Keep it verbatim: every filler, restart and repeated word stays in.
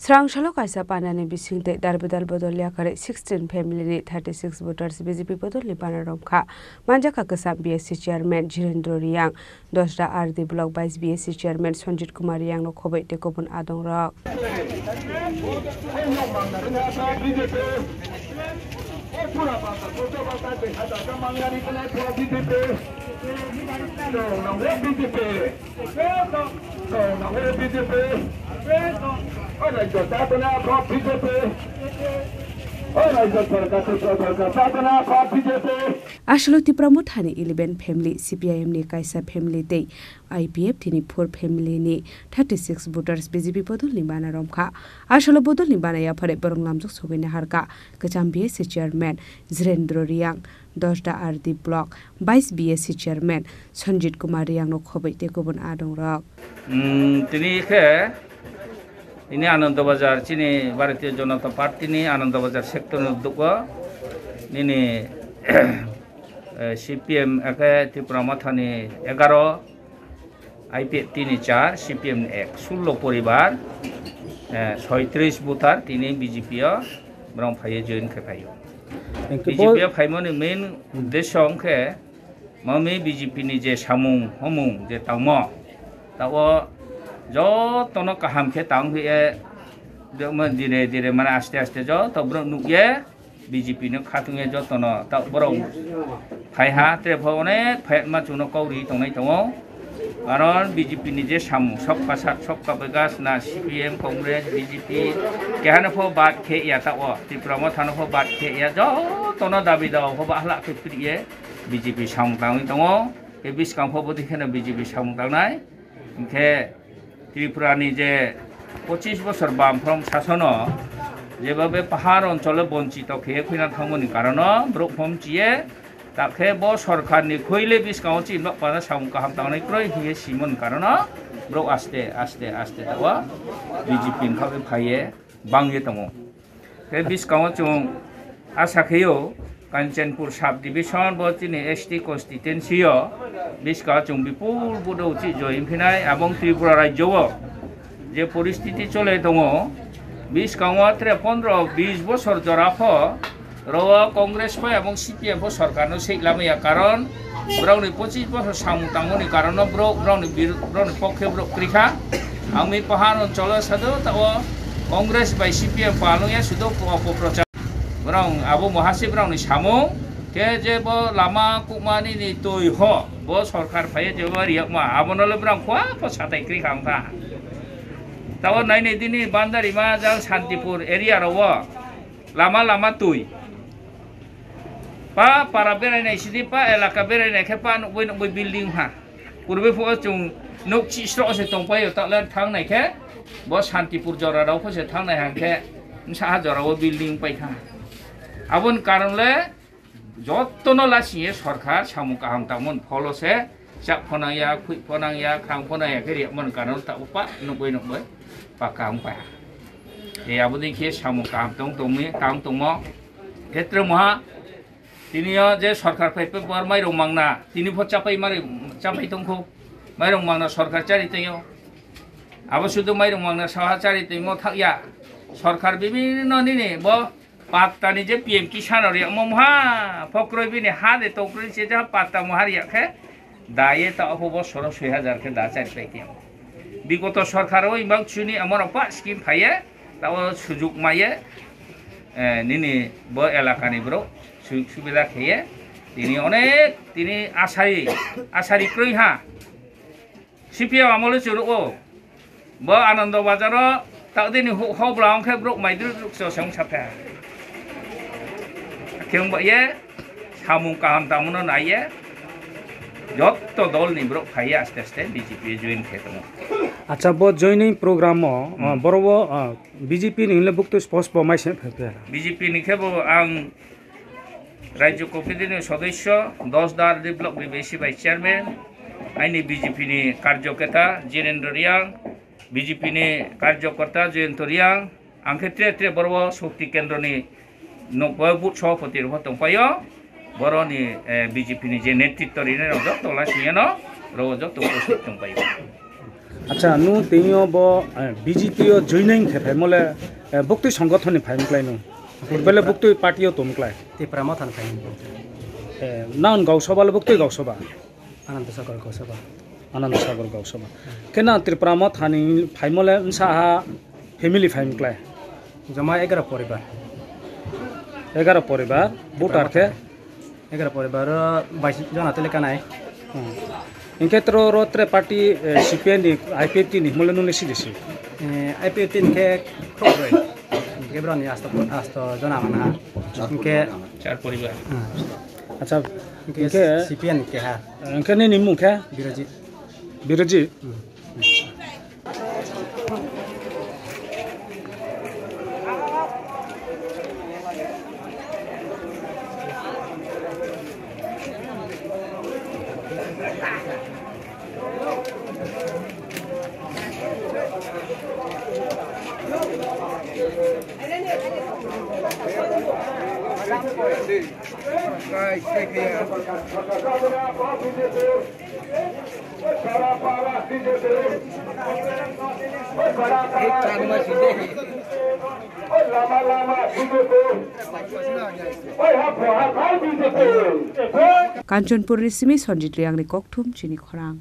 Thrang salo kaisa panani bisingtwi darbidal bodol yakarwi sixteen family ni thirty six voters B J P bodolni bana romkha. Manjakha kwcham B S C chairman Jirendra Riyang, Dosda R D block vice B S C chairman Sanjit Kumar Riyang no khoboi tei kubun adongrok. Aswk Tipra Mothani eleven family, C P I M ni kaisa family tei I P F T ni four family ni thirty six voters B J P bodolni bana romkha. Aswk bodolni bana yaphare borok lamjak sogwi naharkha. Kwcham B S C chairman Jirendra Riyang, Dosda R D block vice B S C chairman Sanjit Kumar Riyang no khoboi tei kubun adongrok. Hmm, tini khe ini Anando Bazar chini Bharatiya Janata Party ni Anando Bazar sector ni dugo nini, eh, C P M ake Tipra Mothani egaro, I P F T ni char, C P M ni ek, sullo poribar, eh, soitris voter tini B J P o borok phaiye join khe phaio. Thank you. B J P o phaimani main uddesho wngkhe mami B J P ni je samung homung je tangmo, tao jotono kaham khe tang hwiye, dire dire mane aste aste joto borok nukye, B J P no khatungya jotono ta borok phaiha, tere pho onek phaima chwngno kok ri tongnai tongo. Karon B J P ni je samung, sabka sath, sabka vikas na C P M, Congress, B J P, kehano pho bad khe ya ta o, Tipra Mothano pho bad khe ya, jotono dabi dawa pho bahla khe phiriye B J P samung tangwi tongo. Tei bwskang pho bwtwi kheno B J P samung tangnai. Hinkhe Tripura ni je pochis bosor bam from sasono jebhabe pahar oncholo bonchito khe khwina thangmani karono borok phom chiye, takhe bo sorkar ni khwile bwskango chini bapano samung kaham tangnai kwrwi hiye simon karono borok aste aste aste tawa B J P ni khabe phaiye bangye tongo. Tei bwskango chwng asa khe-o, Kanchanpur sub division bo chini S T constituency-o bwskango chwng bipul vote-o uchi join phinai, abong Tripura rajyo-o je poristiti chole tongo, bwskango tere pondro bis bosor jora pho ro-o Congress pai abong C P M pho sorkarno seilamaya, karon borokni pochis bosor samung tangmani karono borok, borokni bir-, borokni pokhe borok kwrwi kha. Ang mi pahar oncholo sado tao Congress bai C P M palung ya sudo opoprochar. Borok abo mohasi borokni samung khe je bo lama kukmani ni twi ho bo sorkar phaiye je bo riyakma abono le borok khua pho satai kwrwi kha wngkha. Tao naini dini Bandarima jang Santipur area ro-o lama lama twi. Pa para berai nai sidi pa elaka berai nai khe pa nukbai nukbai building ha. Purbe phuo chwng nuk chisro se tongpaio, ta le thang nai khe bo Santipur jora rao pho se thang nai hang khe bwsa ha jora o building pai kha. Aboni karon le jotono lasing ye sorkar samung kaham tangmani pholo se chak phonang ya, khui phonang ya, khang phonang ya khe ri mon karon ta upa nukbai nukbai pa kaham pa. E aboni khe samung kaham tong tongmi, kaham tongmo khetre moha. Tini o je sorkar phai pe bor mairung mangna, tini pho chapai mari, chapai tongkho, mairung mangna sorkar chari tongyo. Abo sudu mairung mangna saha chari tongmo thakya. Sorkar bibhinno nini bo patta ni je P M Kisan ori omo moha, phokroi bini ha de tokroi se ja patta moha riya khe, daye ta obo bosoro soi hajar khe da chari pai tong. Bigoto sorkar o imang chuni amoro pa scheme phaiye, tao sujuk maiye, eh, nini bo elakani borok sujug subida kheye, tini onek tini asari, asari kroi ha. C P M amolo chwrwk o, bo Anando Bazar o takdini hu-, hobla wngkhe borok mai druk druk chosong sapha. Khe wngba ye samung kaham tamo no naiye, jotto dol ni borok phaiye aste aste B J P join khe tongo. Acha, bo joining program o, Hmm. ah, borok bo, ah, B J P ni hwnle buktu spos bo mai se phai phai. B J P ni khe bo ang Rajya Committee ni sodosyo, Dosda R D block B B C vice chairman, aini B J P ni karjoketa Jirendra Riyang, B J P ni karjokorta Jayanta Riyang, ang khe tre tre borok Shakti Kendro ni nokbar booth sohapoti rok tongpaio, borok ni, eh, B J P ni je netritto rinai rok joto lasiyano, rok joto upasthit tongpaio. Acha, nu tini o bo, eh, B J P o joining khe phaimo le, eh, buktui songothon ni phaim klai nu. Bele buktui party o tum klai. Tipra Motha ni phaim. Eh, non Gausoba le buktui Gausoba. Ananda Sagar Gausoba. Ananda Sagar Gausoba. Khe na Tipra Motha ni phaimo le nsa ha family phaim klai. Joma egaro poribar. Egaro poribar, voter khe? Egaro poribar o bais jona tele kanai. Hmm. Hinkhe tro ro tre party, eh, C P M ni, I P F T ni, mole nune sidi si? Eh, I P F T ni khe khorok broi. Hinkhe broni asto, asto jona mana. Hinkhe char poribar. Hmm. Acha, hinkhe hinkhe C P M ni keha. Hinkhe nini mung khe? Biroji. Biroji? Hmm. Kanchanpur ni simi Sanjit Reang ni kokthum chini khorang.